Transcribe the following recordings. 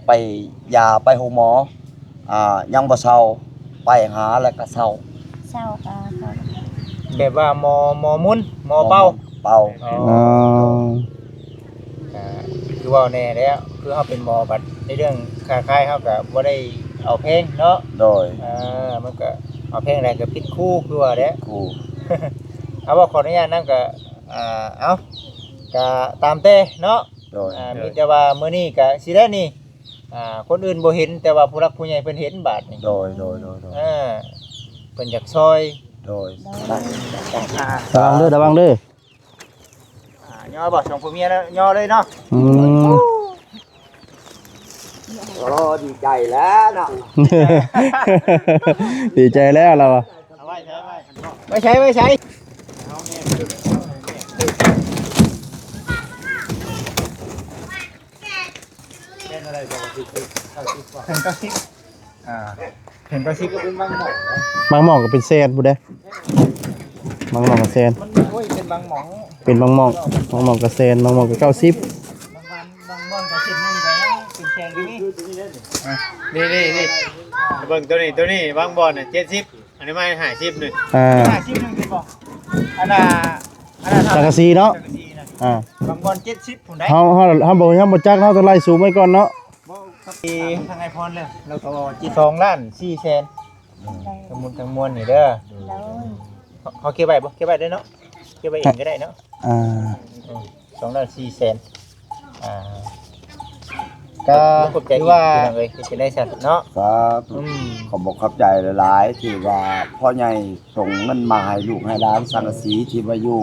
ໄປຢາໄປໂຮງໝໍ ອ່າ ຍັງບໍ່ເຊົາ ໄປຫາແລ້ວກໍເຊົາ ເຊົາກໍເຊົາ ແບບວ່າໝໍ ໝໍໝຸນ ໝໍເປົ່າ ເປົ່າ ເປົ່າ ອໍ ກໍຄືເວົ້າແນ່ແລ້ວ ຄືເຮົາເປັນໝໍບັດໃນເລື່ອງຄ້າຂາຍເຮົາກໍບໍ່ໄດ້ເອົາແພງເນາະ ໂດຍ ເອີ ມັນກໍເອົາແພງໄດ້ກໍຜິດຄູຄືວ່າແຫຼະ ຄູ ເອົາ ເວົ້າຂໍອະນຸຍາດນຳກໍ ອ່າ ເອົາ ກະຕາມແຕ່ເນາະ ໂດຍ ອ່າ ມີແຕ່ວ່າມື້ນີ້ກະຊິໄດ້ນີ້ ອ່າ ຄົນອື່ນບໍ່ເຫັນ ແຕ່ວ່າຜູ້ຫຼັກຜູ້ໃຫຍ່ເພິ່ນເຫັນບາດນີ້ ໂດຍ ໂດຍ ໂດຍ ໂດຍ ເອີ ເພິ່ນຢາກຊ່ອຍ ໂດຍ ອ່າ ລະວັງເດີ ລະວັງເດີ ອ່າ ຍໍບໍ່ ສອງຜົວເມຍ ຍໍເລີຍເນາະ ອືມ ໂອ້ ດີໃຈແລ້ວເນາະ ດີໃຈແລ້ວລາວວ່າ ໄວ້ໃສ ໄວ້ໃສ ເຖິງເກົ້າສິບ ອ່າ ເຖິງເກົ້າສິບ ບາງໝ່ອງກໍເປັນແສນພຸ້ນເດ້ ບາງໝ່ອງກໍແສນ ມັນ ໂອ້ຍ ເປັນບາງໝ່ອງ ເປັນບາງໝ່ອງ ບາງໝ່ອງກໍແສນ ບາງໝ່ອງກໍເກົ້າສິບ ບາງວັນ ບາງບ່ອນກໍສິບໜຶ່ງກໍເປັນແສນກໍມີ ອ່າ ນີ້ໆໆ ເບິ່ງໂຕນີ້ ໂຕນີ້ບາງບ່ອນນະເຈັດສິບ ອັນນີ້ມາໃຫ້ຫ້າສິບນີ້ ອ່າ ຫ້າສິບໜຶ່ງເຫັນບໍ່ ອັນນ່າ ອັນນ່າ ສັງກະສີເນາະ ສັງກະສີນະ ອ່າ ບາງບ່ອນເຈັດສິບພຸ້ນໃດ ເຮົາ ເຮົາ ເຮົາບໍ່ ເຮົາບໍ່ຈັກ ເຮົາຕ້ອງໄລ່ສູງໄວ້ກ່ອນເນາະ ບໍ່ ກັບທາງອ້າຍພອນເລີຍ ແລ້ວກໍເຈັດ ສອງລ້ານສີ່ແສນ ທັງໝົດທັງມວນນີ້ເດີ ໂດຍ ເຮົາເກັບໄວ້ບໍ່ ເກັບໄວ້ໄດ້ເນາະ ເກັບໄວ້ເອງກໍໄດ້ເນາະ ອ່າ ອືມ ສອງລ້ານສີ່ແສນ ອ່າ ກໍຂອບໃຈອີກ ພີ່ນ້ອງເອີຍ ເຮັດຈັ່ງໃດຊັ້ນເນາະ ສາທຸ ອືມ ຂໍບອກຂອບໃຈຫຼາຍໆ ທີ່ວ່າພໍ່ໃຫຍ່ສົ່ງເງິນມາໃຫ້ລູກໃຫ້ຫຼານ ສັງກະສີທີ່ວ່າຢູ່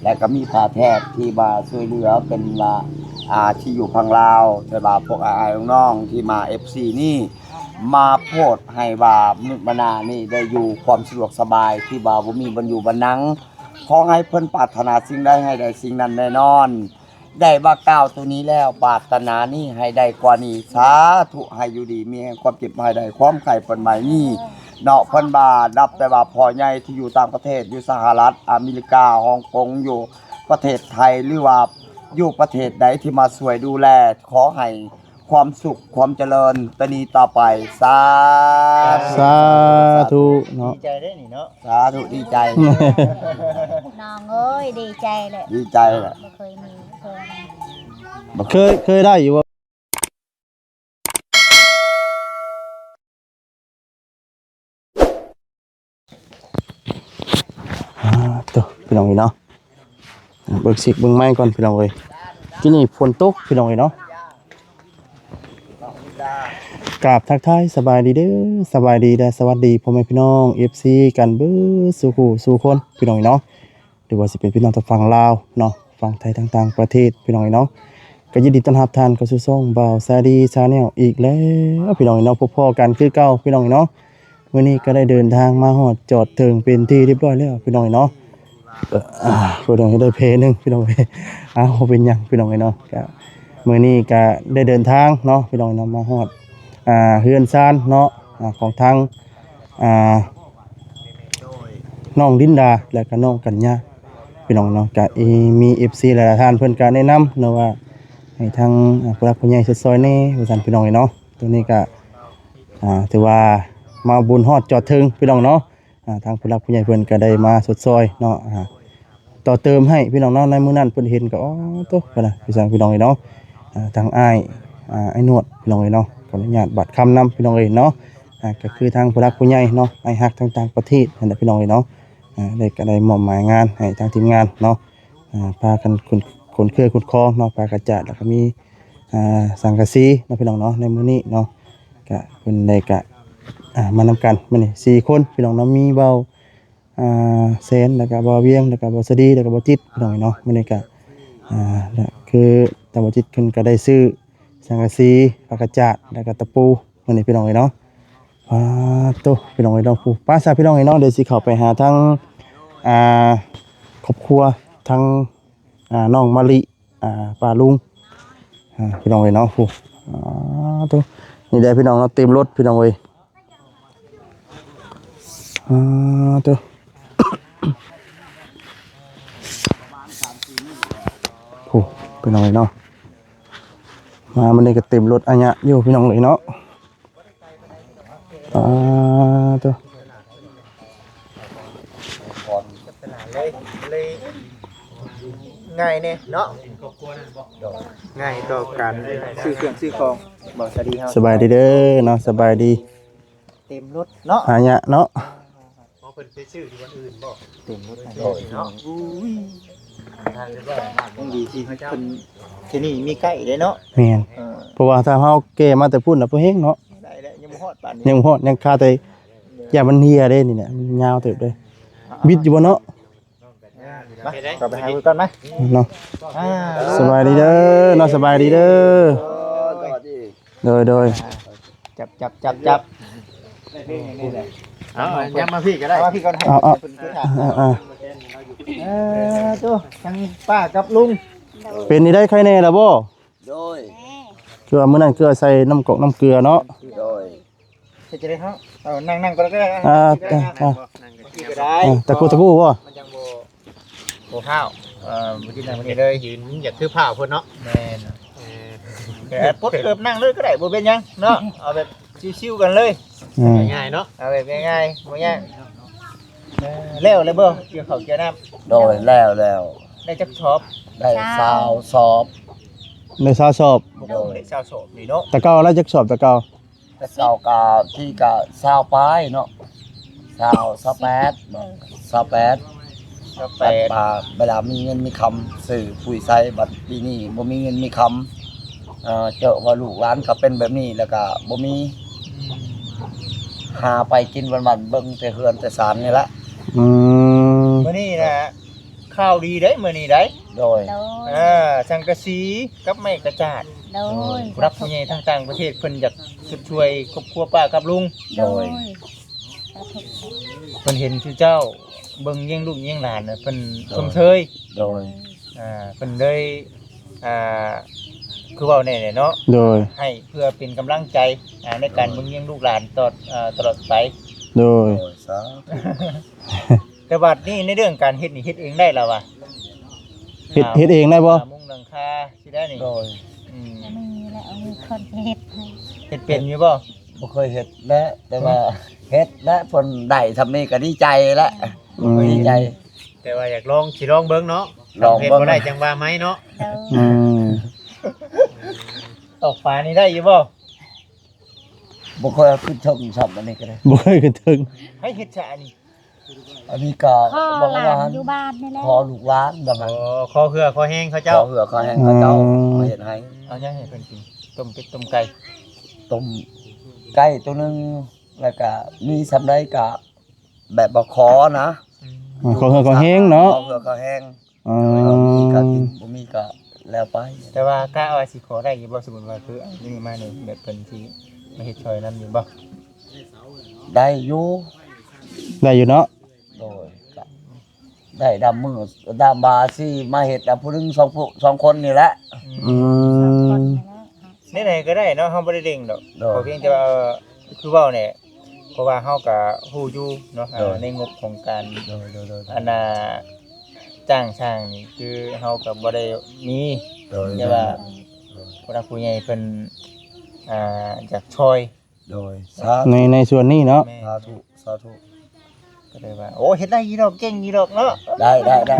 ແລະກໍມີຜ້າແທກທີ່ວ່າຊ່ວຍເຫຼືອເປັນວ່າ ອ່າ ທີ່ຢູ່ຝັ່ງລາວ ແຕ່ວ່າພວກອ້າຍໆນ້ອງໆທີ່ມາ ເອັຟຊີ ນີ້ ມາໂພດໃຫ້ວ່າມະນຸດມະນານີ້ໄດ້ຢູ່ຄວາມສະດວກສະບາຍ ທີ່ວ່າບໍ່ມີບ່ອນຢູ່ບ່ອນນັ່ງ ຂໍໃຫ້ເພິ່ນປາດຖະໜາສິ່ງໃດໃຫ້ໄດ້ສິ່ງນັ້ນແນ່ນອນ ໄດ້ມາກ່າວໂຕນີ້ແລ້ວ ປາດຖະໜານີ້ໃຫ້ໄດ້ກວ່ານີ້ ສາທຸ ໃຫ້ຢູ່ດີມີແຮງ ຄວາມເຈັບໃຫ້ໄດ້ ຄວາມໄຂ້ເພິ່ນໃໝ່ມີເນາະ ເພິ່ນວ່ານັບແຕ່ວ່າພໍ່ໃຫຍ່ທີ່ຢູ່ຕ່າງປະເທດ ຢູ່ສະຫະລັດອາເມລິກາ ຮ່ອງກົງ ຢູ່ປະເທດໄທ ຫຼືວ່າຢູ່ປະເທດໃດທີ່ມາຊ່ວຍດູແລ ຂໍໃຫ້ ຄວາມສຸກຄວາມຈະເລີນແຕ່ນີ້ຕໍ່ໄປ ສາທຸ ສາທຸເນາະ ດີໃຈເດ້ນີ້ເນາະ ສາທຸ ດີໃຈ ນ້ອງເອີຍ ດີໃຈແຫຼະ ດີໃຈແຫຼະ ບໍ່ເຄີຍມີ ບໍ່ເຄີຍ ເຄີຍ ເຄີຍໄດ້ຢູ່ບໍ່? ອ່າ ໂຕ ພີ່ນ້ອງເອີຍເນາະ ເບິ່ງເຊັກເບິ່ງໄມກ່ອນພີ່ນ້ອງເອີຍ ທີ່ນີ້ຝົນຕົກພີ່ນ້ອງເອີຍເນາະ ກາບທັກທາຍສະບາຍດີເດີ ສະບາຍດີ ແລະ ສະຫວັດດີພໍ່ແມ່ພີ່ນ້ອງ ເອັຟຊີ ກັນເບິດສູ່ຜູ້ສູ່ຄົນພີ່ນ້ອງເອີຍເນາະ ຫຼືວ່າຊິເປັນພີ່ນ້ອງທາງຝັ່ງລາວເນາະ ຝັ່ງໄທ ທາງຕ່າງປະເທດພີ່ນ້ອງເອີຍເນາະ ກໍຍິນດີຕ້ອນຮັບທ່ານເຂົ້າສູ່ຊ່ອງບ່າວຊາລີ Channel ອີກແລ້ວພີ່ນ້ອງເອີຍເນາະ ພົບພໍ້ກັນຄືເກົ່າພີ່ນ້ອງເອີຍເນາະ ມື້ນີ້ກໍໄດ້ເດີນທາງມາຮອດຈອດເຖິງເປັນທີ່ຮຽບຮ້ອຍແລ້ວພີ່ນ້ອງເອີຍເນາະ ເອີ ອ່າ ເພິ່ນໃຫ້ໄດ້ເພໜຶ່ງພີ່ນ້ອງເອີຍ ເອົາ ບໍ່ເປັນຫຍັງພີ່ນ້ອງເອີຍເນາະ ກະມື້ນີ້ກະໄດ້ເດີນທາງເນາະພີ່ນ້ອງເນາະ ມາຮອດ ອ່າ ເຮືອນຊານເນາະ ອ່າ ຂອງທາງ ອ່າ ນ້ອງລິນດາ ແລະກະນ້ອງກັນຍາ ພີ່ນ້ອງເນາະ ກະ ເອີ ມີເອັຟຊີຫຼາຍໆທ່ານເພິ່ນກະແນະນຳເນາະວ່າ ໃຫ້ທາງ ອ່າ ຜູ້ຫຼັກຜູ້ໃຫຍ່ຊ່ອຍໆແດ່ວ່າຊັ້ນພີ່ນ້ອງເອີຍເນາະ ໂຕນີ້ກະ ອ່າ ຖືວ່າມາບຸນຮອດຈອດເຖິງພີ່ນ້ອງເນາະ ອ່າ ທາງຜູ້ຫຼັກຜູ້ໃຫຍ່ເພິ່ນກໍໄດ້ມາຊົດຊ່ອຍເນາະ ອ່າ ຕໍ່ເຕີມໃຫ້ພີ່ນ້ອງເນາະ ໃນມື້ນັ້ນເພິ່ນເຫັນກໍ ອໍ ໂຕ ວ່າຊັ້ນພີ່ນ້ອງເອີຍເນາະ ອ່າ ທາງອ້າຍ ອ່າ ອ້າຍໜວດພີ່ນ້ອງເອີຍເນາະ ຂໍອະນຸຍາດບາດຄຳນຳພີ່ນ້ອງເອີຍເນາະ ອ່າ ກໍຄືທາງຜູ້ຫຼັກຜູ້ໃຫຍ່ເນາະ ອ້າຍຮັກທາງຕ່າງປະເທດຫັ້ນແຫຼະພີ່ນ້ອງເອີຍເນາະ ອ່າ ໄດ້ ກໍໄດ້ມອບໝາຍງານໃຫ້ທາງທີມງານເນາະ ອ່າ ພາກັນຂົນ ຂົນເຄື່ອງຂົນຂອງເນາະ ຜ້າກະຈາດ ແລ້ວກໍມີ ອ່າ ສັງກະສີເນາະ ພີ່ນ້ອງເນາະ ໃນມື້ນີ້ເນາະ ກະເພິ່ນໄດ້ກະ ອ່າ ມານຳກັນມື້ນີ້ສີ່ຄົນພີ່ນ້ອງເນາະ ມີເບົາ ອ່າ ແສນ ແລ້ວກະເບົາວຽງ ແລ້ວກະເບົາສະດີ ແລ້ວກະເບົາຈິດພີ່ນ້ອງເນາະ ມື້ນີ້ກະ ອ່າ ຄືທາງເບົາຈິດເພິ່ນກະໄດ້ຊື້ສັງກະສີ ຜ້າກະຈາດ ແລ້ວກະຕະປູ ມື້ນີ້ພີ່ນ້ອງເອີຍເນາະ ປາດໂທ້ ພີ່ນ້ອງເອີຍເນາະ ຜູ້ ໄປຊະພີ່ນ້ອງເອີຍເນາະ ດຽວຊິເຂົ້າໄປຫາທາງ ອ່າ ຄອບຄົວ ທາງ ອ່າ ນ້ອງມະລິ ອ່າ ປ້າລຸງ ອ່າ ພີ່ນ້ອງເອີຍເນາະ ຜູ້ ອ່າ ໂທ້ ນີ້ແຫຼະພີ່ນ້ອງເນາະ ເຕັມລົດພີ່ນ້ອງເອີຍ ອ່າ ໂທ້ ຜູ້ ພີ່ນ້ອງເອີຍເນາະ ມາມື້ນີ້ກໍເຕັມລົດອາຍະຢູ່ພີ່ນ້ອງເອີຍເນາະ. ອ່າ ໂຕ ງ່າຍແດ່ເນາະ ງ່າຍຕໍ່ການຊື້ເຄື່ອງຊື້ຂອງ. ບໍ່ສະດີເຮົາ ສະບາຍດີເດີເນາະ ສະບາຍດີ. ເຕັມລົດເນາະ ອາຍະເນາະ. ອໍ ເພິ່ນໄປຊື້ຢູ່ບ່ອນອື່ນບໍ່? ເຕັມລົດ ໂດຍເນາະ. ອຸ້ຍ ຍັງດີທີ່ເພິ່ນ ທີ່ນີ້ມີໃກ້ເດ້ເນາະ. ແມ່ນ ເອີ ເພາະວ່າຖ້າເຮົາແກ່ມາແຕ່ພຸ້ນນະ ບໍ່ແຮງເນາະ. ໄດ້ແລ້ວ ຍັງບໍ່ຮອດປານນີ້ ຍັງບໍ່ຮອດ ຍັງຄາແຕ່ ຢ້ານມັນເຫ່ຍເດ້ນີ້ນະ ມັນຍາວເຕີບເດ້. ອ່າ ບິດຢູ່ບໍ່ເນາະ? ມາ ເຂົ້າໄປຫາເພິ່ນກ່ອນມາເນາະ. ອ່າ ສະບາຍດີເດີເນາະ ສະບາຍດີເດີ. ໂດຍ ໂດຍ ຈັບ ຈັບ ຈັບ ຈັບ. ເອົາ ເອົາ ຍັບມາພີ້ກໍໄດ້ ເອົາມາພີ້ກ່ອນ ໃຫ້ ເອົາ ເອົາ ເພິ່ນຖືຖາດ. ອ່າ ອ່າ ເອີ ໂຕ ທັງປ້າກັບລຸງ ເປັນນີ້ໄດ້ໄຄແນ່ລະບໍ່? ໂດຍ ຄືວ່າມື້ນັ້ນຄືວ່າໃສ່ນ້ຳກອກນ້ຳເກືອເນາະ. ໂດຍ ເຮັດຈັ່ງໃດເຮົາ ເອົາ ນັ່ງ ນັ່ງກ່ອນກໍໄດ້. ອ່າ ອ່າ ອ່າ ຕະກູ ຕະກູບໍ່? ມັນຍັງບໍ່ ບໍ່ພ້າວ ເອີ ບໍ່ກິນນ້ຳນີ້ເລີຍ ຢືນຢາກຄືພ້າວພຸ້ນເນາະ. ແມ່ນ ເອີ ແຕ່ປົດເກີບນັ່ງເລີຍກໍໄດ້ ບໍ່ເປັນຫຍັງເນາະ ເອົາແບບຊິວໆກັນເລີຍ. ອືມ ງ່າຍໆເນາະ ເອົາແບບງ່າຍໆ ບໍ່ຍາກ. ເອີ ແລ້ວແລ້ວບໍ່ ກ່ຽວເຂົ້າກ່ຽວນ້ຳ? ໂດຍ ແລ້ວແລ້ວ. ໄດ້ຈັກສອບ? ໄດ້ຊາວສອບ. ໄດ້ຊາວສອບ. ໂດຍ ໄດ້ຊາວສອບນີ້ເນາະ. ແຕ່ເກົ່າລະຈັກສອບແຕ່ເກົ່າ? ແຕ່ເກົ່າກໍທີ່ກໍຊາວປາຍເນາະ ຊາວ ຊາວແປດ ຊາວແປດ ຊາວແປດ ບາດເວລາມີເງິນມີຄຳຊື້ປຸ໋ຍໃສ່. ບັດປີນີ້ບໍ່ມີເງິນມີຄຳ ເອີ ເຈີວ່າລູກຫຼານກໍເປັນແບບນີ້ ແລ້ວກໍບໍ່ມີ ອືມ ຫາໄປກິນວັນໆ ເບິ່ງແຕ່ເຮືອນແຕ່ຊານນີ້ແຫຼະ. ອືມ ມື້ນີ້ນະ ຂ່າວດີເດ້ມື້ນີ້ໄດ໋. ໂດຍ ໂດຍ ອ່າ ສັງກະສີກັບໄມ້ກະຈາດ. ໂດຍ ຜູ້ຫຼັກຜູ້ໃຫຍ່ທາງຕ່າງປະເທດເພິ່ນຢາກຊົດຊ່ວຍຄອບຄົວປ້າກັບລຸງ. ໂດຍ ໂດຍ ສາທຸ. ເພິ່ນເຫັນຊື່ເຈົ້າເບິ່ງລ້ຽງລູກລ້ຽງຫຼານນະ ເພິ່ນ ໂດຍ ຊົມເຊີຍ. ໂດຍ ອ່າ ເພິ່ນເລີຍ ອ່າ ຄືເວົ້າແນ່ເນາະ. ໂດຍ ໃຫ້ເພື່ອເປັນກຳລັງໃຈ ອ່າ ໃນການ ໂດຍ ເບິ່ງລ້ຽງລູກຫຼານຕອດ ເອີ ຕະຫຼອດໄປ. ໂດຍ ໂດຍ ສາທຸ. ແຕ່ບັດນີ້ໃນເລື່ອງການເຮັດນີ້ເຮັດເອງໄດ້ລະວະ? ເຮັດ ເຮັດເອງໄດ້ບໍ່? ມຸງຫຼັງຄາຊິໄດ້ນີ້. ໂດຍ ອືມ ມີແລ້ວ ມີຄົນເຮັດໃຫ້. ເຮັດເປັນຢູ່ບໍ່? ບໍ່ເຄີຍເຮັດແຫຼະ ແຕ່ວ່າເຮັດແຫຼະ ເພິ່ນໄດ້ຊ່ຳນີ້ກໍດີໃຈແຫຼະ. ອືມ ດີໃຈ ແຕ່ວ່າຢາກລອງ ຊິລອງເບິ່ງເນາະ. ລອງເບິ່ງ ເຮັດບໍ່ໄດ້ຈັ່ງວ່າໃໝ່ເນາະ. ໂດຍ ອືມ ຕອກປານີ້ໄດ້ຢູ່ບໍ່? ບໍ່ຄ່ອຍເອົາຂຶ້ນເທິງຊ້ຳ ອັນນີ້ກໍໄດ້ ບໍ່ຄ່ອຍຂຶ້ນເທິງ. ໃຜເຮັດຊະອັນນີ້? ອັນນີ້ກໍ ຂໍຫຼານຢູ່ບ້ານນີ້ແຫຼະ ຂໍລູກຫຼານບາງອັນ. ອໍ ຂໍເຫື່ອຂໍແຮງເຂົາເຈົ້າ ຂໍເຫື່ອຂໍແຮງເຂົາເຈົ້າ ອືມ ມາເຮັດໃຫ້. ເອົາຫຍັງໃຫ້ເພິ່ນກິນ? ຕົ້ມເປັດຕົ້ມໄກ່ ຕົ້ມໄກ່ໂຕໜຶ່ງ ແລ້ວກໍມີຊ່ຳໃດກໍແບບວ່າຂໍນະ. ອືມ ຂໍເຫື່ອຂໍແຮງເນາະ ຂໍເຫື່ອຂໍແຮງ. ອໍ ມີກໍກິນ ບໍ່ມີກໍແລ້ວໄປ. ແຕ່ວ່າກະວ່າຊິຂໍໄດ້ຢູ່ບໍ່? ສົມມຸດວ່າຄືອັນນີ້ມານີ້ ແບບເພິ່ນຊິມາເຮັດຊ່ອຍນຳຢູ່ບໍ່? ໄດ້ຢູ່ ໄດ້ຢູ່ເນາະ. ໂດຍ ກະໄດ້ດຳມືດຳບາຊິມາເຮັດນຳຜູ້ໜຶ່ງສອງຜູ້ ສອງຄົນນີ້ແຫຼະ. ອືມ ອືມ ແນວໃດກໍໄດ້ເນາະ ເຮົາບໍ່ໄດ້ເລັ່ງດອກ. ໂດຍ ຂໍພຽງແຕ່ວ່າ ຄືເວົ້າແຫຼະ ເພາະວ່າເຮົາກໍຮູ້ຢູ່ເນາະ ໂດຍ ໃນງົບຂອງການ ໂດຍ ໂດຍ ໂດຍ ອັນນ່າ ຈ້າງຊ່າງນີ້ຄືເຮົາກໍບໍ່ໄດ້ມີ ໂດຍ ແຕ່ວ່າ ໂດຍ ຜູ້ຫຼັກຜູ້ໃຫຍ່ເພິ່ນ ອ່າ ຢາກຊ່ອຍ ໂດຍ ສາທຸ ໃນ ໃນສ່ວນນີ້ເນາະ. ແມ່ນ ສາທຸ ສາທຸ. ກໍເລີຍວ່າ ໂອ້ ເຮັດໄດ້ຢູ່ດອກ ເກັ່ງຢູ່ດອກເນາະ. ໄດ້ ໄດ້ ໄດ້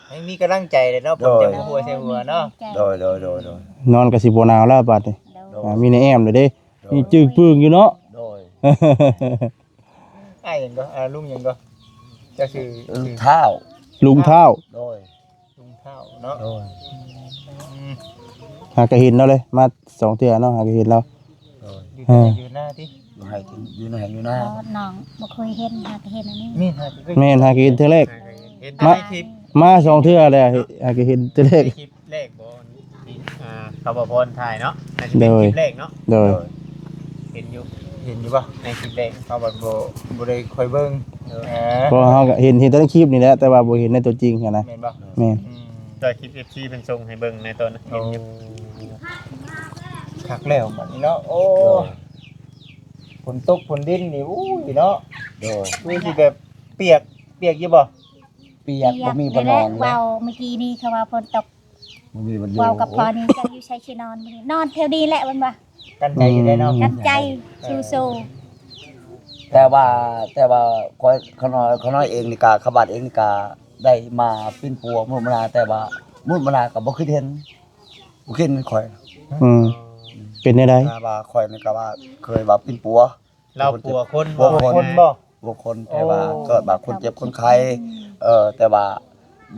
ໃຫ້ມີກຳລັງໃຈເລີຍເນາະ ໂດຍ ເພິ່ນຈະບໍ່ຫົວໃສ່ຫົວເນາະ. ໂດຍ ໂດຍ ໂດຍ ໂດຍ ນອນກໍຊິບໍ່ໜາວແລ້ວບາດນີ້. ໂດຍ ອ່າ ມີແນວແອ້ມແລ້ວເດ້. ໂດຍ ມີຈຶກປຶ້ງຢູ່ເນາະ. ໂດຍ ອ້າຍຫຍັງກໍ ອ່າ ລຸງຫຍັງກໍ ເຈົ້າຊື່ ລຸງທ້າວ ລຸງທ້າວ. ໂດຍ ລຸງທ້າວເນາະ. ໂດຍ ອືມ ຫາກໍເຫັນລາວເລີຍ ມາສອງເທື່ອເນາະ ຫາກໍເຫັນລາວ. ໂດຍ ຢູ່ ເອີ ຢູ່ນາຕິ ຢູ່ໄຮ່ ຢູ່ນາ ຢູ່ນາ. ອໍ ນ້ອງບໍ່ເຄີຍເຫັນ ຫາກໍເຫັນອັນນີ້. ແມ່ນ ຫາກໍເຄີຍ ແມ່ນ ຫາກໍເຫັນເທື່ອແລກ. ເຫັນແຕ່ໃນຄລິບ ມາສອງເທື່ອແລ້ວ ຫາກໍເຫັນເທື່ອແລກ. ໃນຄລິບແລກບໍ່? ທີ່ ອ່າ ສາວບໍ່ພອນຖ່າຍເນາະ ໜ້າຈະເປັນ ໂດຍ ຄລິບແລກເນາະ. ໂດຍ ໂດຍ ເຫັນຢູ່ ເຫັນຢູ່ບໍ່ໃນຄລິບແລກ? ເຮົາບໍ່ ບໍ່ໄດ້ຄ່ອຍເບິ່ງ. ໂດຍ ເອີ ເພາະເຮົາກໍເຫັນ ເຫັນແຕ່ໃນຄລິບນີ້ແຫຼະ ແຕ່ວ່າບໍ່ເຫັນໃນຕົວຈິງຫັ້ນນະ. ແມ່ນບໍ່? ແມ່ນ ອືມ ແຕ່ຄລິບ ເອັຟຊີ ເພິ່ນສົ່ງໃຫ້ເບິ່ງໃນຕອນນັ້ນ ໂອ້ ເຫັນຢູ່. ຄັກແລ້ວບັດນີ້ເນາະ. ໂອ້ ໂດຍ ຝົນຕົກຝົນດິນນີ້ ໂອ້ຍເນາະ. ໂດຍ ຄືຊິແບບປຽກ ປຽກຢູ່ບໍ່? ປຽກ ປຽກ ບໍ່ມີບ່ອນນອນ. ເວົ້າມື້ກີ້ນີ້ເຂົາວ່າຝົນຕົກ ບໍ່ມີວັນຢູ່ ເວົ້າກັບພໍ່ນີ້ ເຈົ້າຢູ່ໃສຊິນອນມື້ນີ້? ນອນແຖວນີ້ແຫຼະ ເພິ່ນວ່າ ກັນໃຈຢູ່ເດ້ເນາະ ອືມ ກັນໃຈ ເອີ ສູ້ໆ. ແຕ່ວ່າ ແຕ່ວ່າຂ້ອຍ ຂ້ານ້ອຍ ຂ້ານ້ອຍເອງນີ້ກະ ຂ້າບ້ານເອງນີ້ກະໄດ້ມາປິ່ນປົວມຸດມະນາ ແຕ່ວ່າມຸດມະນາກໍບໍ່ຄິດເຫັນ ບໍ່ຄິດເຫັນຂ້ອຍ. ອືມ ເປັນແນວໃດ? ແຕ່ວ່າຂ້ອຍນີ້ກໍວ່າເຄີຍວ່າປິ່ນປົວ ລາວປົວຄົນ ປົວຄົນ ບໍ່? ປົວຄົນ ແຕ່ວ່າ ໂອ້ ເກີດມາຄົນເຈັບຄົນໄຂ້ ອືມ ເອີ ແຕ່ວ່າ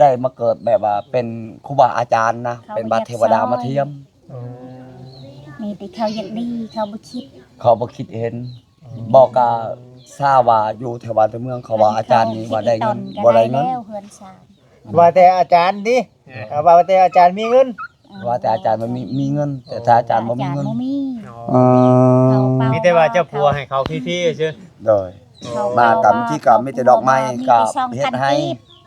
ໄດ້ມາເກີດແບບວ່າເປັນຄູບາອາຈານນະ ເຂົາ ເປັນບາດເທວະດາມາທຽມ ໂອ້ ມີແຕ່ເຂົາຢາກດີ ເຂົາບໍ່ຄິດ ເຂົາບໍ່ຄິດເຫັນ ອືມ ບອກກະຊາວວ່າຢູ່ແຖວບ້ານແຖວເມືອງ ເຂົາວ່າອາຈານນີ້ວ່າໄດ້ເງິນ ບໍ່ໄດ້ເງິນ ເຮືອນຊານ ວ່າແຕ່ອາຈານຕິ ເອີ ເອີ ວ່າແຕ່ອາຈານມີເງິນ ວ່າແຕ່ອາຈານບໍ່ມີ ມີເງິນ ແຕ່ຖ້າອາຈານບໍ່ມີເງິນ ອາຈານບໍ່ມີ ອໍ ເຂົາເປົ່າ ມີແຕ່ວ່າເຈົ້າປົວໃຫ້ເຂົາຟຣີໆຊື່. ໂດຍ ເຂົາ ມາກັບ ເຂົາ ບາງທີກໍມີແຕ່ດອກໄມ້ ມີແຕ່ ກໍເຮັດໃຫ້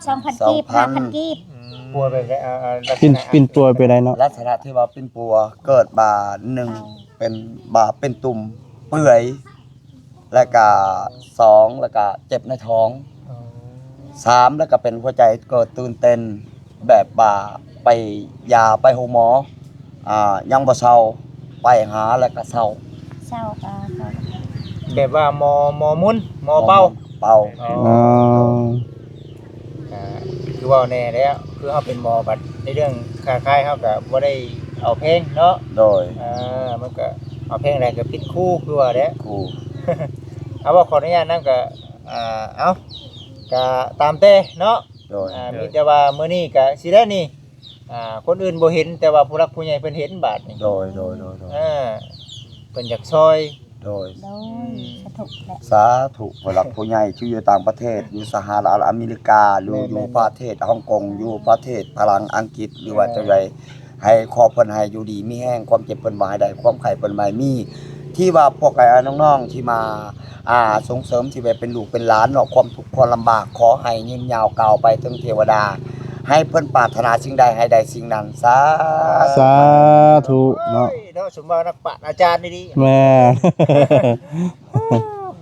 ສອງພັນກີບ ສອງພັນ ຫ້າພັນກີບ ອືມ ປົວແບບໃດ? ເອີ ເອີ ລັກສະນະ ປິ່ນ ປິ່ນປົວໄປໄດ້ເນາະ ລັກສະນະທີ່ວ່າປິ່ນປົວ ເກີດມາ ໜຶ່ງ ເອົາ ເປັນ ບາ ເປັນຕຸ່ມເປື່ອຍ ແລ້ວກະ ສອງ ແລ້ວກະເຈັບໃນທ້ອງ ອໍ ສາມ ແລ້ວກະເປັນຫົວໃຈເກີດຕື່ນເຕັ້ນ ແບບວ່າໄປຢາໄປໂຮງໝໍ ອ່າ ຍັງບໍ່ເຊົາ ໄປຫາແລ້ວກະເຊົາ ເຊົາກະ ແບບວ່າໝໍ ໝໍໝຸນ ໝໍເປົ່າ ໝໍເປົ່າ ອໍ ອໍ ກະຄືເວົ້າແນ່ແລ້ວ ຄືເຮົາເປັນໝໍບັດໃນເລື່ອງຄ້າຂາຍເຮົາກະບໍ່ໄດ້ເອົາແພງເນາະ ໂດຍ ເອີ ມັນກະເອົາແພງໄດ້ກະຜິດຄູ ຄືວ່າແຫຼະ ຄູ ເອົາ ຂໍອະນຸຍາດນຳກະ ອ່າ ເອົາ ກະຕາມແຕ່ເນາະ ໂດຍ ອ່າ ໂດຍ ມີແຕ່ວ່າມື້ນີ້ກະຊິໄດ້ນີ້ ອ່າ ຄົນອື່ນບໍ່ເຫັນ ແຕ່ວ່າຜູ້ຫຼັກຜູ້ໃຫຍ່ເພິ່ນເຫັນບາດນີ້ ໂດຍ ໂດຍ ໂດຍ ໂດຍ ເອີ ເພິ່ນຢາກຊ່ອຍ ໂດຍ ໂດຍ ອືມ ສາທຸແຫຼະ ສາທຸ ຜູ້ຫຼັກຜູ້ໃຫຍ່ທີ່ຢູ່ຕ່າງປະເທດ ຢູ່ສະຫະລັດອາເມລິກາ ຫຼື ແມ່ນໆ ຢູ່ປະເທດຮົອງກົງ ຢູ່ປະເທດຝຣັ່ງ ອັງກິດ ຫຼືວ່າ ເອີ ຈັ່ງໃດ ໃຫ້ຂໍເພິ່ນໃຫ້ຢູ່ດີມີແຮງ ຄວາມເຈັບເພິ່ນບໍ່ໃຫ້ໄດ້ ຄວາມໄຂ້ເພິ່ນບໍ່ໃຫ້ມີ ທີ່ວ່າພວກອ້າຍໆນ້ອງໆທີ່ມາ ອ່າ ສົ່ງເສີມ ທີ່ແບບເປັນລູກເປັນຫຼານເນາະ ຄວາມທຸກຄວາມລຳບາກ ຂໍໃຫ້ຍືນຍາວກ້າວໄປເຖິງເທວະດາ ໃຫ້ເພິ່ນປາດຖະໜາສິ່ງໃດໃຫ້ໄດ້ສິ່ງນັ້ນ ສາ ສາທຸເນາະ ໂອ້ຍ ເນາະ ສົມວ່ານັກປາດອາຈານດີໆ ແມ່ນ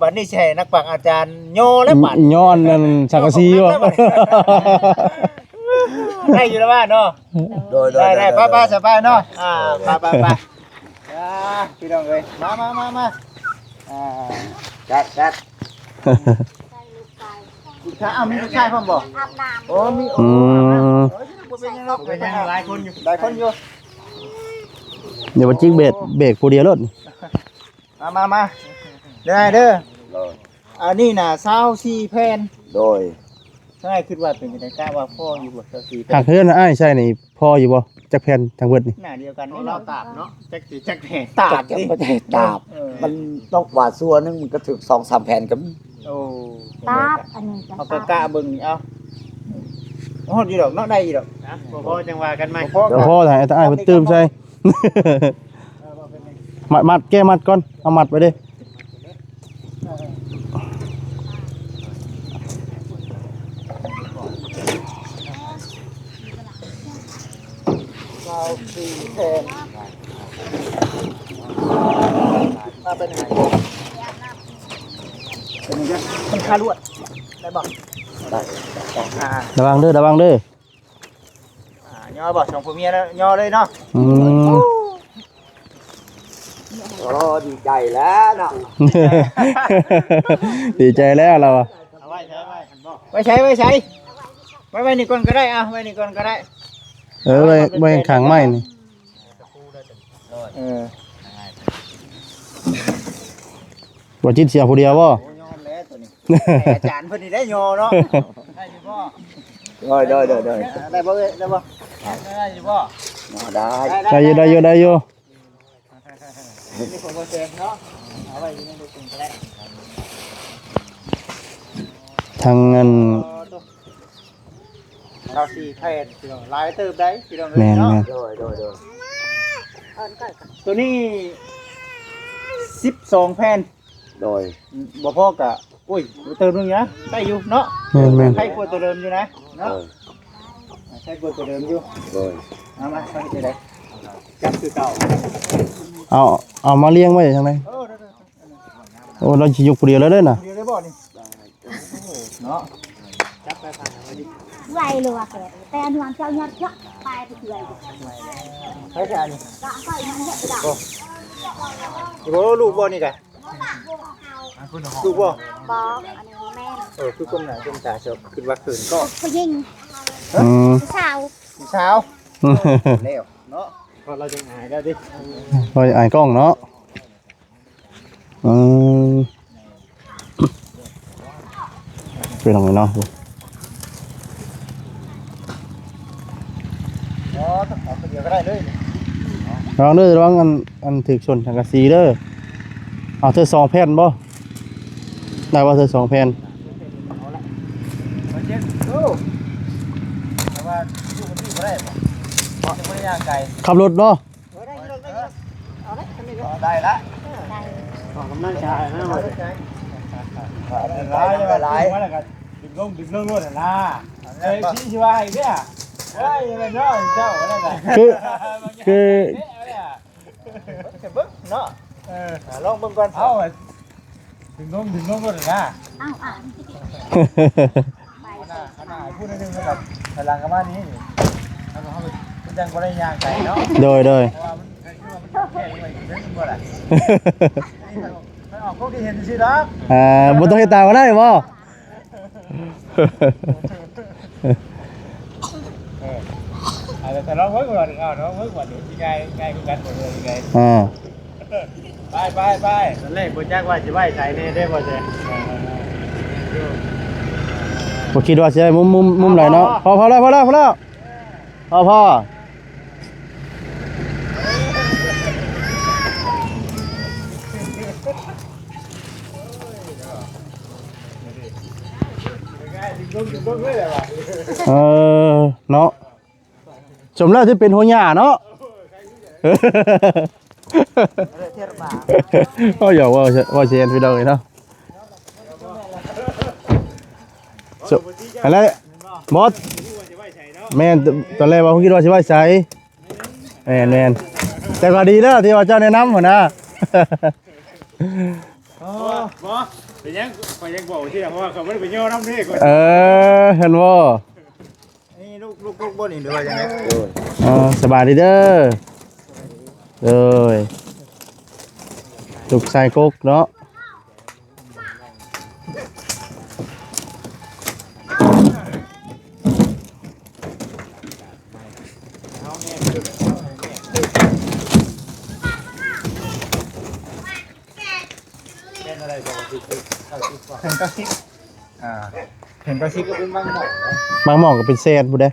ບັດນີ້ຊິໃຫ້ນັກປາດອາຈານຍໍແລ້ວບາດ ຍໍອັນນັ້ນສັງກະສີບໍ່ ໄດ້ຢູ່ແລ້ວວ່າເນາະ ໂດຍ ໂດຍ ໄດ້ ໄດ້ ໄດ້ ໄດ້ ໄປ ໄປ ໄປ ສະບາຍເນາະ ອ່າ ໄປ ໄປ ໄປ ອ່າ ພີ່ນ້ອງເອີຍ ມາ ມາ ມາ ມາ ອ່າ ຈັດ ຈັດ ເອົາ ມີລູກຊາຍພ້ອມບໍ່? ໂອ້ ມີ ອືມ ໂອ້ ບໍ່ເປັນຫຍັງດອກ ເປັນຫຍັງ ຫຼາຍຄົນຢູ່ ຫຼາຍຄົນຢູ່ ດຽວບໍ່ຈິກເບກ ເບກຜູ້ດຽວໂລດ ມາ ມາ ມາ ເດີ ເດີ ໂດຍ ອັນນີ້ນະ ຊາວສີ່ແຜ່ນ ໂດຍ ທາງອ້າຍຄິດວ່າເປັນຈັ່ງໃດ ກະວ່າພໍຢູ່ບໍ່ ຊາວສີ່ແຜ່ນ ຫາກເຮືອນອ້າຍໃຊ້ນີ້ພໍຢູ່ບໍ່? ຈັກແຜ່ນທັງເບິດນີ້ ໜ້າດຽວກັນນີ້ ລາວຕາບເນາະ ຈັກຊິຈັກແຜ່ນ ຕາບ ຈັກ ຈັກ ບໍ່ໃຊ່ຕາບ ເອີ ມັນຕົກວ່າຊົ່ວໜຶ່ງມັນກໍຖືກສອງສາມແຜ່ນກໍມີ ໂອ້ ຕາບ ອັນນີ້ກໍ ເຮົາກໍກະເບິ່ງນີ້ ເອົາ ຮອດຢູ່ດອກເນາະ ໄດ້ຢູ່ດອກ ນະ ບໍ່ພໍຈັ່ງວ່າກັນໃໝ່ ບໍ່ພໍ ບໍ່ພໍ ຖ້າອ້າຍເພິ່ນຕື່ມໃສ່ ມັດ ມັດ ແກ້ມັດກ່ອນ ເອົາມັດໄວ້ເດ້ ຊາວສີ່ແຜ່ນ ມາໄປໜຶ່ງ ເປັນຫຍັງ ມັນຄາລວດ ໄດ້ບໍ່? ໄດ້ ໄດ້ ໄດ້ ອ່າ ລະວັງເດີ ລະວັງເດີ ອ່າ ຍໍບໍ່ ສອງຜົວເມຍ ຍໍເລີຍເນາະ ອືມ ໂອ້ ດີໃຈແລ້ວເນາະ ດີໃຈແລ້ວລາວ ເອົາໄວ້ໃສ ໄວ້ໃສ ໄວ້ໃສ ໄວ້ ໄວ້ນີ້ກ່ອນກໍໄດ້ ເອົາ ໄວ້ນີ້ກ່ອນກໍໄດ້ ເອີ ໄວ້ ໄວ້ຂ້າງໄມ້ນີ້ ເອີ ບໍ່ຈິດເສຍຜູ້ດຽວບໍ່? ໂອ້ຍ ຍອມແລ້ວຕົວນີ້ ໃຫ້ອາຈານເພິ່ນນີ້ໄດ້ຍໍເນາະ ໄດ້ຢູ່ບໍ່? ໂດຍ ໂດຍ ໂດຍ ໂດຍ ໄດ້ບໍ່ເອີຍ? ໄດ້ບໍ່? ໄດ້ຢູ່ບໍ່? ໄດ້ ໄດ້ຢູ່ ໄດ້ຢູ່ ໄດ້ຢູ່ ນີ້ຂອງບໍ່ແຊງເນາະ ເອົາໄວ້ຢູ່ໃນລົດເພິ່ນກໍໄດ້ ທັງອັນ ເອີ ໂຕ ຊາວສີ່ແຜ່ນ ພີ່ນ້ອງ ຫຼາຍເຕີບໃດ໋ ພີ່ນ້ອງເອີຍ ແມ່ນ ເນາະ ແມ່ນ ໂດຍ ໂດຍ ໂດຍ ຕົວນີ້ສິບສອງແຜ່ນ ໂດຍ ບໍ່ພໍກະ ໂອ້ຍ ເຕີມໜຶ່ງນະ ໄດ້ຢູ່ເນາະ ແມ່ນໆ ໃຊ້ກວ່າຕົວເດີມຢູ່ນະ ເນາະ ເອີ ໃຊ້ກວ່າຕົວເດີມຢູ່ ໂດຍ ເອົາມາ ເອົາເຮັດຈັ່ງໃດ ຈັບຄືເກົ່າ ເອົາ ເອົາມາລຽງໄວ້ທາງໃດ? ເອີ ໂອ້ ລາວຊິຍົກຜູ້ດຽວແລ້ວເດີນະ ຜູ້ດຽວໄດ້ບໍ່ນີ້? ເນາະ ຈັບໄປ ໄວເລີຍວ່າແກ ແຕ່ອັນນີ້ເຈົ້າຍອດເນາະ ໃຜຊະອັນນີ້? ໂອ້ ນີ້ບໍ່ ລູກບໍ່ນີ້ກະ? ລູກບໍ່? ບໍ່ ອັນນີ້ບໍ່ແມ່ນ. ເອີ ຄືກົ້ມໜ້າກົ້ມຕາ ເຈົ້າຄິດວ່າເຂີນກໍ ຜູ້ຍິງ. ອືມ ຜູ້ສາວ ຜູ້ສາວ. ແລ້ວເນາະ ເພາະລາວຈັ່ງອາຍແລ້ວເດ້ ເຮົາອາຍກ້ອງເນາະ. ອືມ ເປັນຫຍັງເນາະ? ອໍ ເອົາຕົວດຽວກໍໄດ້ເລີຍ. ລອງເດີ ລະວັງອັນ ອັນຖືກຊົນສັງກະສີເດີ. ເອົາເທື່ອສອງແຜ່ນບໍ່? ໄດ້ບໍ່ເທື່ອສອງແຜ່ນ? ເອົາລະ ເອົາເຈັດ ໂອ້ ແຕ່ວ່າຢູ່ກັນນີ້ບໍ່ໄດ້ບໍ່? ເພາະຍັງບໍ່ໄດ້ຍ່າງໄກ ຂັບລົດບໍ່? ເອີ ໄດ້ຢູ່ດອກ ໄດ້ຢູ່ດອກ ເອົາເລີຍ ຄັນນີ້ເດີ ໄດ້ລະ ເອີ ໄດ້ ອອກກຳລັງກາຍນະ ເອົາເລີຍ ຫຼາຍ ຫຼາຍ ມາແລ້ວກໍດຶງລົງ ດຶງລົງໂລດຫັ້ນນະ ເອີ ຊິວ່າອີກເດ້ ເອີ ຢ່າແມ່ນເນາະ ເຈົ້ານັ້ນນະ ຄື ຄື ເບິ່ງເນາະ ເອີ ອ່າ ລອງເບິ່ງກ່ອນ ເອົາ ດຶງລົງ ດຶງລົງໂລດຫັ້ນນະ ເອົາ ເອົາ ໄປ ອັນໜ້າ ອັນໜ້າໃຫ້ຜູ້ໜຶ່ງແລ້ວກໍຖອຍຫຼັງກັບມານີ້ ແລ້ວກໍເຮົາກໍຍັງບໍ່ໄດ້ຍ່າງໄກເນາະ ໂດຍ ໂດຍ ເພາະວ່າມັນ ມັນແຄບໄວ້ເຖິງບໍ່ລະ ມັນອອກຄວາມຄິດເຫັນຊື່ດອກ ອ່າ ບໍ່ຕ້ອງເຮັດຕາມກໍໄດ້ບໍ່? ເອີ ເອົາ ແຕ່ລອງເບິ່ງກ່ອນ ເອົາ ລອງເບິ່ງກ່ອນ ຊິງ່າຍ ງ່າຍຄືກັນບໍ່ ຫຼືວ່າຊິໃດ ອ່າ ໄປ ໄປ ໄປ ຕອນແລກບໍ່ຈັກວ່າຊິໄວ້ໃສແດ່ເດ້ ບໍ່ແຊ ບໍ່ຄິດວ່າຊິໄດ້ມຸມ ມຸມ ມຸມໃດເນາະ ພໍ ພໍແລ້ວ ພໍແລ້ວ ພໍແລ້ວ ພໍ ພໍ. ເອີ ເນາະ ສົມແລ້ວທີ່ເປັນຫົວໜ້າເນາະ ເອີ ຢອກເວົ້າ ເວົ້າເຊນພີ່ນ້ອງເອີຍເນາະ ສຸ ຫັ້ນແຫຼະ ບໍ່ ແມ່ນ ຕອນແລກວ່າ ຄິດວ່າຊິໄວ້ໃສ ແມ່ນໆ ແຕ່ກໍດີແລ້ວທີ່ວ່າເຈົ້າແນະນຳຫັ້ນນະ ບໍ່ ບໍ່ ເປັນຫຍັງ ຂ້ອຍຍັງບອກຊື່ ເພາະວ່າຂ້ອຍບໍ່ໄດ້ໄປຍໍນຳເດ້ ເອີ ເຫັນບໍ່? ນີ້ລູກ ລູກ ລູກບໍ່ນີ້ ຫຼືວ່າຈັ່ງໃດ? ເອີ ສະບາຍດີເດີ ໂດຍ ລູກຊາຍກົກເນາະ ເປັນເທົ່າໃດ? ເກົ້າສິບ ເປັນເກົ້າສິບ ອ່າ ເປັນເກົ້າສິບ ກໍເປັນບາງໝ່ອງນະ ບາງໝ່ອງກໍເປັນແສນພຸ້ນເດ້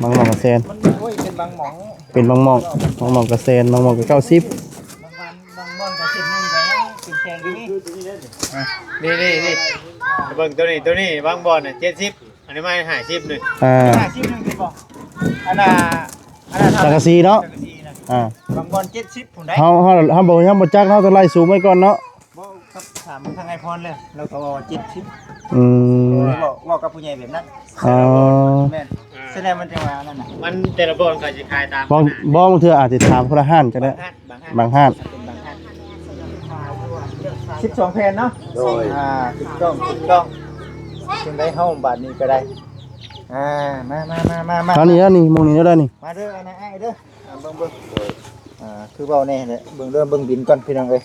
ບາງໝ່ອງກໍແສນ ມັນ ໂອ້ຍ ເປັນບາງໝ່ອງ ເປັນບາງໝ່ອງ ບາງໝ່ອງກໍແສນ ບາງໝ່ອງກໍເກົ້າສິບ ບາງ ບາງບ່ອນກໍເຈັດສິບໜຶ່ງກໍຍັງເປັນແສນຢູ່ນີ້ ອ່າ ນີ້ໆໆ ເບິ່ງໂຕນີ້ ໂຕນີ້ບາງບ່ອນນະເຈັດສິບ ອັນນີ້ມາຫ້າສິບໜຶ່ງ ອ່າ ຫ້າສິບໜຶ່ງເຫັນບໍ່? ອັນນ່າ ອັນນ່າ ສັງກະສີເນາະ ສັງກະສີນະ ອ່າ ບາງບ່ອນເຈັດສິບພຸ້ນໃດ ເຮົາ ເຮົາ ເຮົາບໍ່ ຍັງບໍ່ຈັກ ເຮົາຕ້ອງໄລ່ສູງໄວ້ກ່ອນເນາະ ບໍ່ ຄັບ ຖາມທາງອ້າຍພອນແລ້ວ ລາວກໍເວົ້າວ່າເຈັດສິບ ອືມ ເວົ້າ ເວົ້າກັບຜູ້ໃຫຍ່ແບບນັ້ນ ອໍ ແມ່ນ ສະແດງມັນຈັ່ງວ່ານັ້ນນະ ມັນແຕ່ລະບ່ອນເຂົາຊິຂາຍຕາມ ບໍ່ ບໍ່ ບາງເທື່ອອາດຊິຖາມຄົນລະຮ້ານກໍໄດ້ ບາງຮ້ານ ບາງຮ້ານ ສິບສອງແຜ່ນເນາະ ໂດຍ ອ່າ ຖືກຕ້ອງ ຖືກຕ້ອງ ຈຶ່ງໄດ້ເຮົາບາດນີ້ກໍໄດ້ ອ່າ ມາ ມາ ມາ ມາ ມາ ທາງນີ້ ທາງນີ້ ໝ່ອງນີ້ໄດ້ນີ້ ມາເດີ ອັນນັ້ນອ້າຍເດີ ອ່າ ເບິ່ງ ເບິ່ງ ອ່າ ຄືເວົ້າແນ່ແຫຼະ ເບິ່ງເດີ ເບິ່ງບິນກ່ອນພີ່ນ້ອງເອີຍ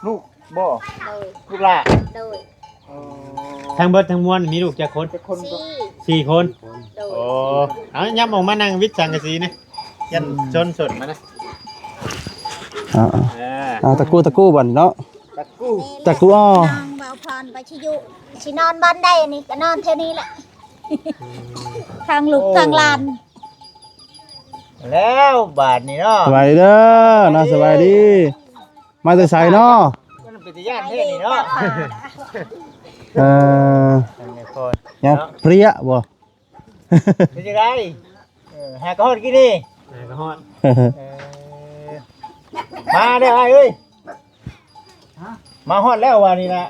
ລູກບໍ່? ໂດຍ ລູກຫຼ້າ ໂດຍ ອໍ ທັງເບິດທັງມວນມີລູກຈັກຄົນ? ສີ່ ສີ່ຄົນ ໂດຍ ໂອ້ ເອົາ ຫຍັບອອກມານັ່ງວິດສັງກະສີນະ ຢ້ານຊົນສົນມານະ ອ່າ ອ່າ ຕະກູ ຕະກູບັດນີ້ເນາະ ຕະກູ ຕະກູ ອໍ ນາງບ່າວພອນວ່າຊິຢູ່ ຊິນອນບ່ອນໃດນີ້ ກໍນອນແຖວນີ້ແຫຼະ ທັງລູກທັງຫຼານ ແລ້ວບາດນີ້ເນາະ ສະບາຍດີເດີ ເນາະ ສະບາຍດີ ມາແຕ່ໃສເນາະ? ມັນເປັນຕາຢ້ານແທ້ນີ້ເນາະ ເອີ ຍັງເພຍບໍ່? ເປັນຈັ່ງໃດ? ເອີ ຫາກະຮອດກີ້ນີ້ ຫາກະຮອດ ເອີ ມາແລ້ວອ້າຍເອີຍ ມາຮອດແລ້ວວ່ານີ້ນະ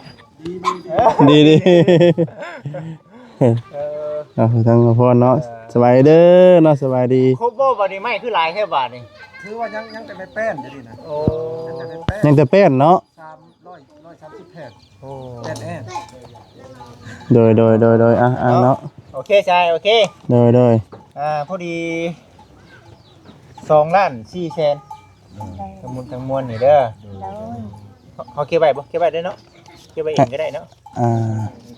ດີໆ ເອີ ເອົາທາງພອນເນາະ ເອີ ສະບາຍເດີເນາະ ສະບາຍດີ ຄົບບໍ່ບາດນີ້ ໄມ້ຄືຫຼາຍແທ້ບາດນີ້ ຖືວ່າຍັງ ຍັງແຕ່ໄມ້ແປ້ນຢູ່ນີ້ນະ ໂອ້ ຍັງແຕ່ໄມ້ແປ້ນ ຍັງແຕ່ແປ້ນເນາະ ສາມຮ້ອຍ ຮ້ອຍ ໂອ້ ໂດຍ ໂດຍ ໂດຍ ໂດຍ ອ່ະ ອ່ະ ເນາະ ເນາະ ໂອເຄ ຊາຍ ໂອເຄ ໂດຍ ໂດຍ ອ່າ ພໍດີ ສອງລ້ານສີ່ແສນ ໂດຍ ທັງໝົດທັງມວນນີ້ເດີ ໂດຍ ເຮົາເກັບໄວ້ບໍ່? ເກັບໄວ້ເດີເນາະ ເກັບໄວ້ເອງກໍໄດ້ເນາະ ອ່າ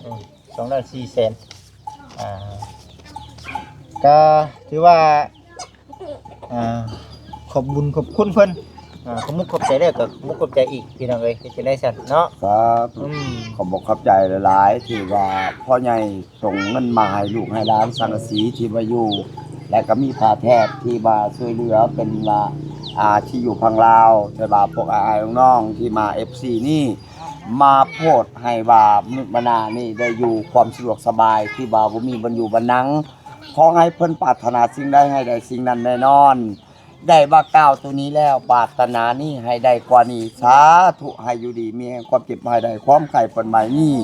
ອືມ ສອງລ້ານສີ່ແສນ ອ່າ ກໍຖືວ່າ ອ່າ ຂອບບຸນຂອບຄຸນເພິ່ນ ອ່າ ຂອບມຸກຂອບໃຈແລ້ວກໍຂອບມຸກຂອບໃຈອີກ ພີ່ນ້ອງເອີຍ ເຮັດຈັ່ງໃດຊັ້ນເນາະ ສາທຸ ອືມ ຂອບອົກຂອບໃຈຫຼາຍໆ ທີ່ວ່າພໍ່ໃຫຍ່ສົ່ງເງິນມາໃຫ້ລູກໃຫ້ຫຼານສັງກະສີທີ່ວ່າຢູ່ ແລະກໍມີຜ້າແຖບທີ່ວ່າຊ່ວຍເຫຼືອເປັນວ່າ ອ່າ ທີ່ຢູ່ຝັ່ງລາວ ແຕ່ວ່າພວກອ້າຍໆນ້ອງໆທີ່ມາ ເອັຟຊີ ນີ້ ມາໂພດໃຫ້ວ່າມະນຸດມະນານີ້ໄດ້ຢູ່ຄວາມສະດວກສະບາຍ ທີ່ວ່າບໍ່ມີບ່ອນຢູ່ບ່ອນນັ່ງ ຂໍໃຫ້ເພິ່ນປາດຖະໜາສິ່ງໃດໃຫ້ໄດ້ສິ່ງນັ້ນແນ່ນອນ ໄດ້ວ່າກ່າວໂຕນີ້ແລ້ວ ປາດຖະໜານີ້ໃຫ້ໄດ້ກວ່ານີ້ ສາທຸ ໃຫ້ຢູ່ດີມີແຮງ ຄວາມເຈັບໃຫ້ໄດ້ຄວາມໄຂ້ເພິ່ນໃໝ່ນີ້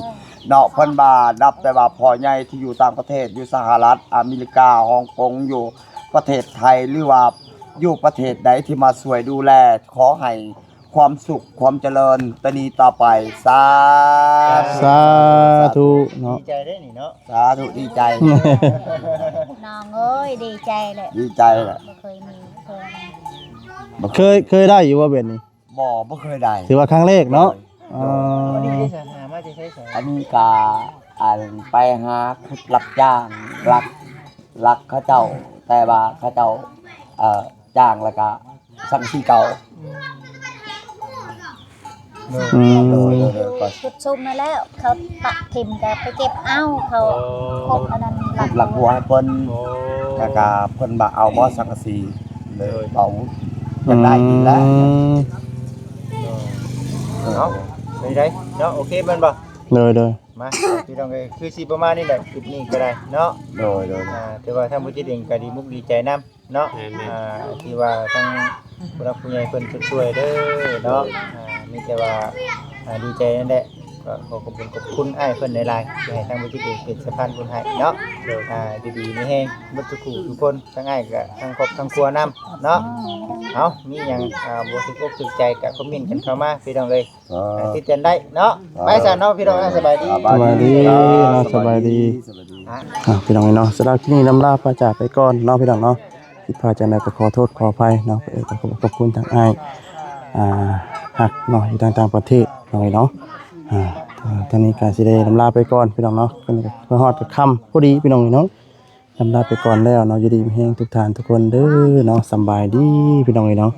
ເນາະ ເພິ່ນວ່ານັບແຕ່ວ່າພໍ່ໃຫຍ່ທີ່ຢູ່ຕ່າງປະເທດ ຢູ່ສະຫະລັດອາເມລິກາ ຮ່ອງກົງ ຢູ່ປະເທດໄທ ຫຼືວ່າຢູ່ປະເທດໃດທີ່ມາຊ່ວຍດູແລ ຂໍໃຫ້ ຄວາມສຸກຄວາມຈະເລີນແຕ່ນີ້ຕໍ່ໄປ ສາທຸ ສາທຸເນາະ ດີໃຈເດ້ນີ້ເນາະ ສາທຸ ດີໃຈ ນ້ອງເອີຍ ດີໃຈແຫຼະ ດີໃຈແຫຼະ ບໍ່ເຄີຍມີເທື່ອນະ ບໍ່ ເຄີຍ ເຄີຍໄດ້ຢູ່ບໍ່ແບບນີ້? ບໍ່ ບໍ່ເຄີຍໄດ້ ຖືວ່າຄັ້ງແລກເນາະ ໂດຍ ອໍ ອັນນີ້ໄດ້ສາຫາມາແຕ່ໃສ? ອັນນີ້ກະ ອັນ ໄປຫາຂຸດຮັບຈ້າງ ລັກ ລັກເຂົາເຈົ້າ ແຕ່ວ່າເຂົາເຈົ້າ ເອີ ຈ້າງແລ້ວກະ ສັງກະສີເກົ່າ ອືມ ອືມ ໂດຍ ໂດຍ ໂດຍ ກໍ ຈຸດຊຸມນັ້ນແຫຼະ ເຂົາປະຖິ້ມກໍໄປເກັບເອົາ ເຂົາ ໂອ້ ຄົບອັນນັ້ນ ຂຸດຫຼັກຫົວໃຫ້ເພິ່ນ ໂອ້ ແລ້ວກໍເພິ່ນວ່າເອົາບໍ່ສັງກະສີ ເລີຍ ໂດຍ ເອົາ ຢາກໄດ້ອີກແລ້ວ ອືມ ເນາະ ເປັນໃດເນາະ ໂອເຄແມ່ນບໍ່? ໂດຍ ໂດຍ ມາ ພີ່ນ້ອງເອີຍ ຄືຊິປະມານນີ້ແຫຼະ ຄລິບນີ້ກໍໄດ້ເນາະ ໂດຍ ໂດຍ ອ່າ ຖືວ່າທາງຜູ້ຈິດເອງກໍດີມຸກດີໃຈນຳ ເນາະ ແມ່ນໆ ອ່າ ທີ່ວ່າທາງຜູ້ຫຼັກຜູ້ໃຫຍ່ເພິ່ນຊ່ວຍເດີເນາະ ອ່າ ມີແຕ່ວ່າ ອ່າ ດີໃຈນັ້ນແຫຼະ ກໍຂໍຂອບຄຸນຂອບຄຸນອ້າຍເພິ່ນຫຼາຍໆ ທີ່ໃຫ້ທາງບໍລິສັດເປັນສະພານບຸນໃຫ້ເນາະ ໂດຍ ອ່າ ຢູ່ດີມີແຮງເບິດທຸກຜູ້ທຸກຄົນ ທັງອ້າຍກະທັງຄອບທັງຄົວນຳເນາະ ເອົາ ມີຫຍັງ ອ່າ ບໍ່ຖືກອົກຖືກໃຈກະຄອມເມັນກັນເຂົ້າມາ ພີ່ນ້ອງເອີຍ ອ່າ ຕິດກັນໄດ້ເນາະ ໄປຊະເນາະ ພີ່ນ້ອງ ສະບາຍດີ ສະບາຍດີເນາະ ສະບາຍດີ ອ່າ ພີ່ນ້ອງເອີຍເນາະ ສຳລັບຄລິບນີ້ລຳລາພາຈາກໄປກ່ອນເນາະ ພີ່ນ້ອງເນາະ ຜິດພາດຈັ່ງໃດກໍຂໍໂທດຂໍອະໄພເນາະ ເອີ ກໍຂອບ ຂອບຄຸນທາງອ້າຍ ອ່າ ຮັກເນາະ ຢູ່ທາງຕ່າງປະເທດເນາະ ເນາະ ອ່າ ທາງນີ້ກໍຊິໄດ້ລຳລາໄປກ່ອນ ພີ່ນ້ອງເນາະ ເພິ່ນກໍເພິ່ນຮອດກໍຄ່ຳພໍດີ ພີ່ນ້ອງເນາະ ລຳລາໄປກ່ອນແລ້ວເນາະ ຢູ່ດີມີແຮງທຸກທ່ານທຸກຄົນເດີເນາະ ສຳບາຍດີ ພີ່ນ້ອງເອີຍເນາະ.